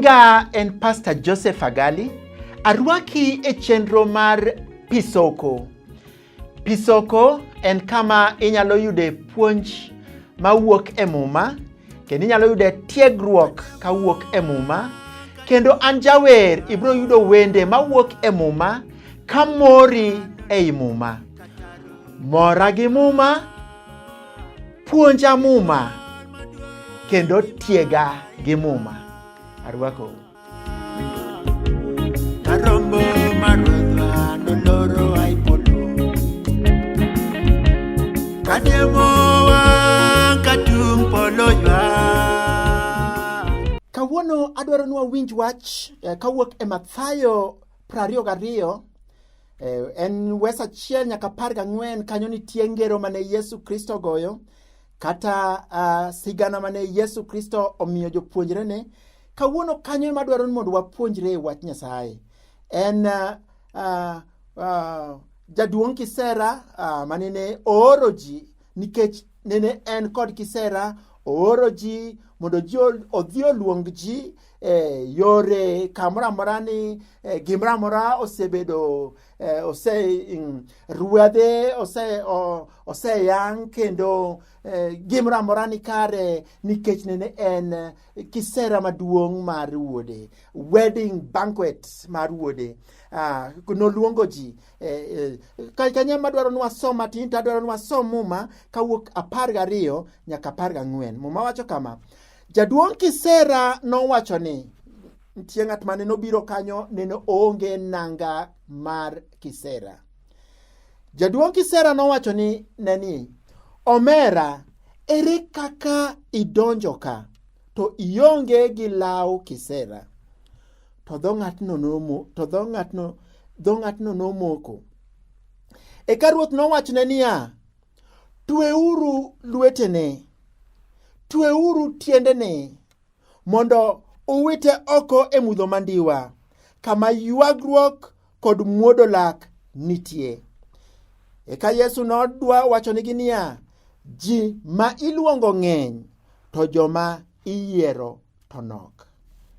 Nyinga en Pastor Joseph Agali. Arwaki e chenro mar Pisoko. Pisoko en kama inyalo yude puonj mawuok e Muma, kendo inyalo yude tiegruok kawuok e Muma, kendo an jawer ibiro yudo wende mawuok e Muma kamori ei Muma. Mora gi Muma, puonja Muma, kendo tiega gi Muma. Arwakou. Karombo mar Ruodhwa noloro ai polo. Kadiemo wang' ka tung' polo ywak. Kawuono adwaro ni wawinj wach kawuok e Mathayo 22, en wes 1 nyaka 14. Kanyo nitie ngero mane Yesu Kristo ogoyo, kata sigana mane Yesu Kristo omiyo jopuonjrene. Kawuono kanyo ema adwaro ni mondo wapuonjre wach Nyasaye. En jaduong' kisera manene ooro ji nikech nene en kod kisera, ooro ji mondo ji odhi oluong ji e yore kamoro amora ni gimoro amora osebedo, ose ruedhe oseyang' kendo gimoro amora ni kare nikech nene en kisera maduong' mar wuode, wedding banquet mar wuode. Noluongo ji. Kanyo ema adwaro ni wasom matin, to adwaro ni wasom Muma kawuok 12 nyaka 14. Muma wacho kama: jaduong' kisera nowacho ni nitie ng'at mane nobiro kanyo nene oonge nanga mar kisera. Jaduong' kisera nowacho ni ne ni, omera, ere kaka idonjo ka to ionge gi law kisera? To dho ng'atno nomo, to dho ng'atno, dho ng'atno nomoko. Eka ruoth nowachone niya, tweuru lwetene, tweuru tiendene, mondo uwite oko e mudho mandiwa, kama ywagruok kod muodo lak nitie. Eka Yesu nodwa wachonigi niya, ji ma iluongo ng'eny, to joma iyiero to nok.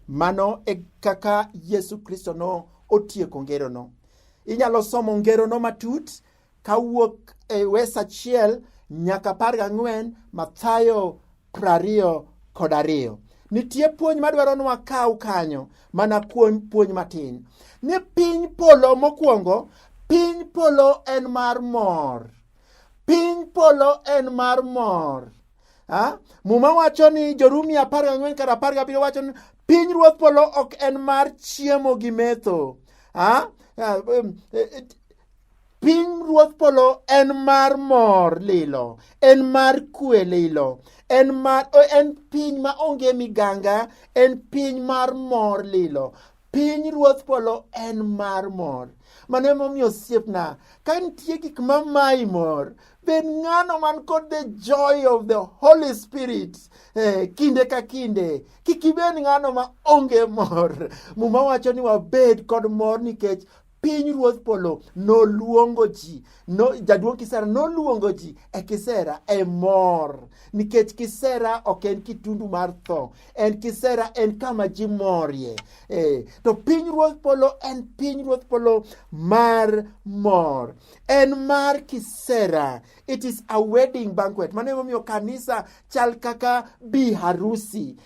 Mano e kaka Yesu Kristo no otieko ngerono. Inyalo somo ngerono matut kawuok e wes 1 nyaka 14, Mathayo 22. Nitie puonj madwaro ni wakaw kanyo, mana puonj matin. Ni piny polo mokwongo, piny polo en mar mor. Piny polo en mar mor. Muma wacho ni Jorumi 14 kar 17 wacho ni piny ruoth polo ok en mar chiemo gi metho. Piny ruoth polo en mar mor lilo, en mar kwe lilo, en piny ma onge miganga, en piny mar mor lilo. Piny ruoth polo en mar mor. Mano emomiyo osiepna, ka nitie gik ma mayi mor, bed ng'ano man kod the joy of the Holy Spirit kinde ka kinde. Kik ibed ng'ano ma onge mor. Muma wacho ni wabed kod mor nikech piny ruoth polo noluongo ji, no, jaduong' kisera noluongo ji e kisera e mor, nikech kisera ok en kitundu mar tho, en kisera en kama ji morie. To piny ruoth polo en piny ruoth polo mar mor, en mar kisera. It is a wedding banquet. Mano emomiyo kanisa chal kaka bi harusi,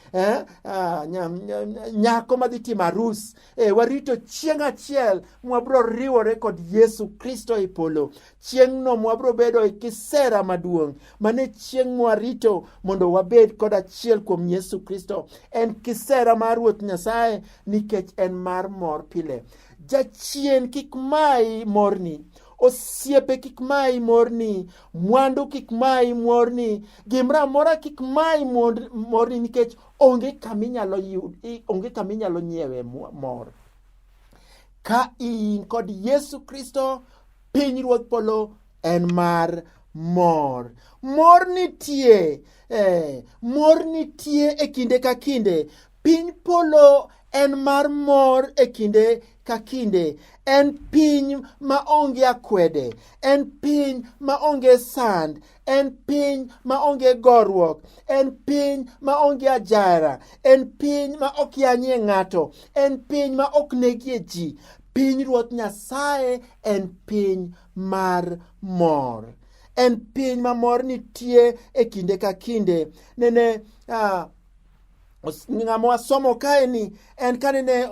nyako madhi timo harus. Warito chieng' achiel mwabro riwore kod Yesu Kristo e polo. Chieng'no mwabro bedo e kisera maduong'. Mane chieng' mwarito mondo wabed kod achiel kuom Yesu Kristo. En kisera mar Ruoth Nyasaye nikech en mar mor pile. Jachien kik mayi morni, osiepe kik mayi morni, mwandu kik mayi morni, gimoro amora kik mayi morni, nikech onge kama inyalo yud, onge kama inyalo nyiewe mor. Ka in kod Yesu Kristo, piny ruoth polo en mar mor. Mor nitie, mor nitie e kinde ka kinde. Piny polo en mar mor e kinde ka kinde. En piny ma onge akwede, en piny ma onge sand, en piny ma onge goruok, en piny ma onge ajara, en piny ma ok yanyie ng'ato, en piny ma ok negie ji. Piny Ruoth Nyasaye en piny mar mor. En piny ma mor nitie e kinde ka kinde. Nene ng'ama wasomo kae ni en ka nene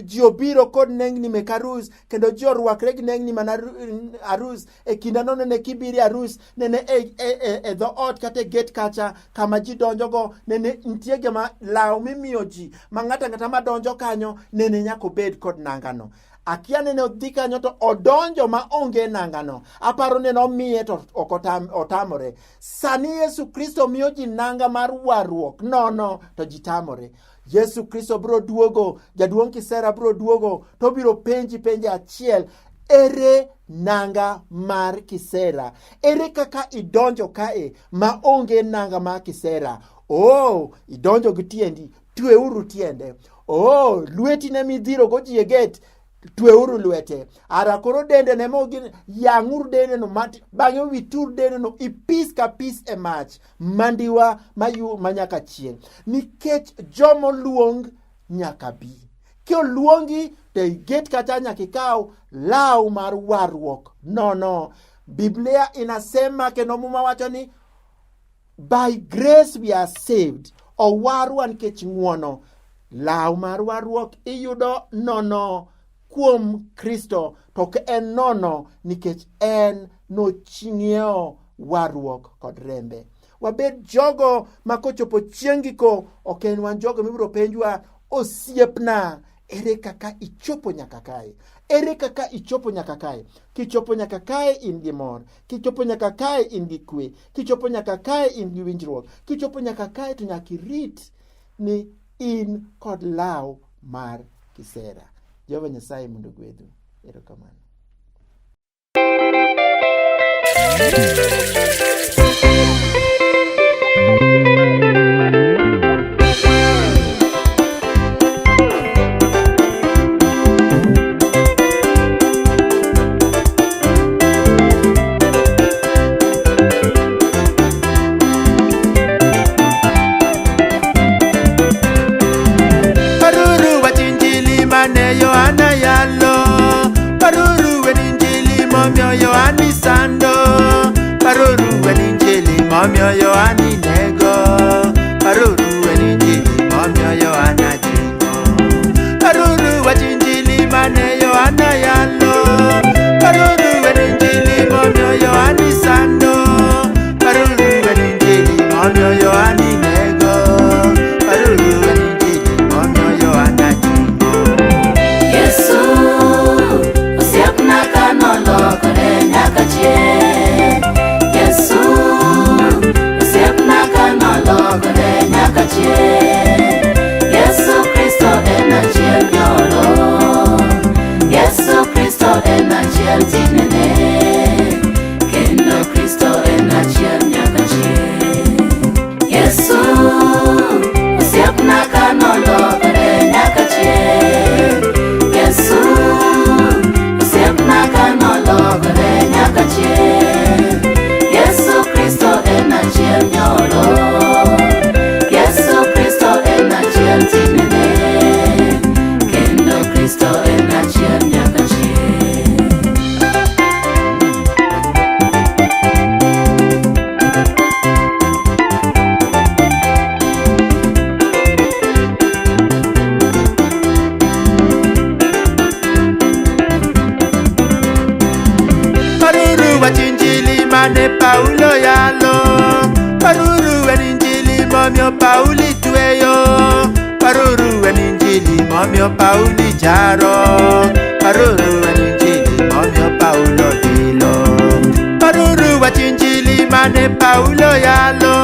ji obiro kod nengni mek arus kendo ji orwakre gi nengni man arus e kindeno nene kibiro e arus nene e dho ot kata e gate kacha kama ji donjogo nene nitie gima law mimiyo ji ma ng'ato ang'ata madonjo kanyo nene nyaka obed kod nangano. Akia nene odhi kanyo to odonjo ma onge nangano. Aparo nene omiye to ok otamore. Sani Yesu Kristo miyo ji nanga mar warruok nono to ji tamore. Yesu Kristo biro duogo, jaduong' kisera biro duogo to obiro penji penjo achiel. Ere nanga mar kisera? Ere kaka idonjo kae ma onge nanga mar kisera? Oh, idonjo gi tiendi, tweuru tiende. Oh, lweti ne midhirogo ji e gate, tweuru lwete. Ara koro dende ne mogin, yang'uru dende no mat, bang'e witur dende no ipis ka pis e mach mandiwa mayu manyaka chieng'. Nikech jomoluong nyaka bi. Kioluongi to e gate kacha nyaka ikaw law mar warruok nono. Biblia inasema kendo Muma wacho ni by grace we are saved. Owarwa nikech ng'wono. Law mar warruok iyudo nono kuom Kristo, to ok en nono nikech en noching'iewo warruok kod rembe. Wabed jogo ma kochopo chieng' giko, ok en wan jogo mibiro penjwa, osiepna, ere kaka ichopo nyaka kae? Ere kaka ichopo nyaka kae? Kichopo nyaka kae in gi mor, kichopo nyaka kae in gi kwe, kichopo nyaka kae in gi winjruok, kichopo nyaka kae to nyaka irit ni in kod law mar kisera. Jehova Nyasaye mondo ogwedhu. Erokamano. Paruru wach injili mane Yohana yalo. Paruru wen injili momiyo Yohani sando. Paruru wen injili momiyo Yohani nego. Paruru wen injili momiyo Yohana jingo. Paruru wach injili mane Yohana yalo. Paruru wen injili momiyo Yohani sando. Paruru wen injili momiyo Yohani nego. Paruru wen injili momiyo Yohana jingo. Yesu osiepna ka nolokore nyaka chieng'. Yesu osiepna ka nolokore nyaka chieng'. Yesu Kristo en achiel nyoro. Yesu Kristo en achiel tinene. Kendo Kristo en achiel nyaka chieng'. Yesu osiepna ka nolokore nyaka chieng'. Yesu osiepna ka nolokore nyaka chieng'. Yesu Kristo en achiel nyoro. Yesu Kristo en achiel tinene. Kendo Kristo en achiel nyaka chieng'. Paruru wach injili mane Paulo yalo. Paruru en injili momiyo Pauli tweyo. Paruru en injili momiyo Pauli jaro. Paruru en injili momiyo Paulo dilo. Paruru wach injili mane Paulo yalo.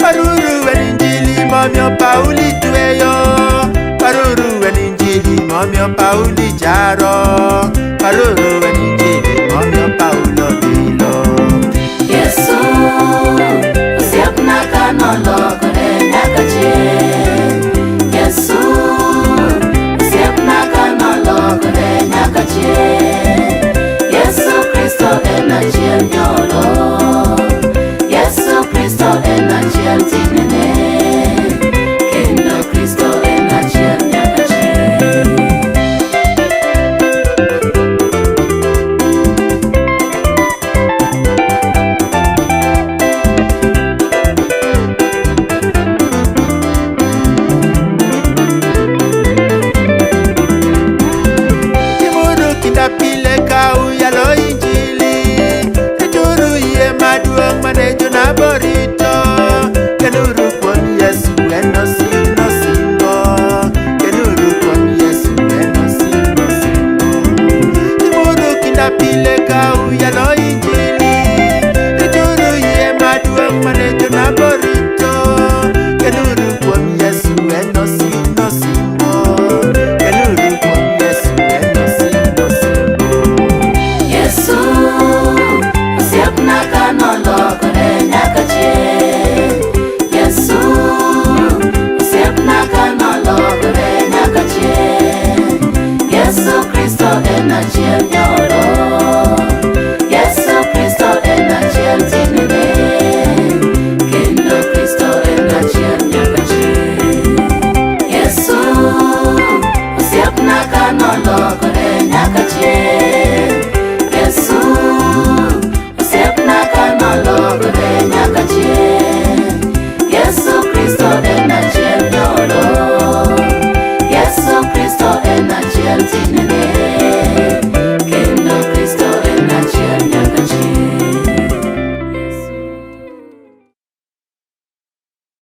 Paruru en injili momiyo Pauli tweyo. Paruru en injili momiyo Pauli jaro. Paruru en injili momiyo Paulo dilo. Yesu osiepna ka nolokore nyaka chieng'. Yesu osiepna ka nolokore nyaka chieng'. Yesu Kristo en achiel nyoro, Yesu Kristo en achiel tinene, kendo Kristo en achiel nyaka chieng'. Timuru kinda pile ka uyalo injili, rituru yie maduong' mane jonabo rito. Genuru kuom Yesu en osin osingo, genuru kuom Yesu en osin osingo. Timuru kinda pile ka uyalo injili, rituru yie maduong' mane jonabo rito. Genuru kuom Yesu en osin osingo, genuru kuom Yesu en osin osingo. Yesu osiepna ka nolokore nyaka chieng'. Yesu osiepna ka nolokore nyaka chieng'. Yesu Kristo en achiel nyoro, Yesu Kristo en achiel tinene, kendo Kristo en achiel nyaka chieng'. Yesu osiepna ka nolokore nyaka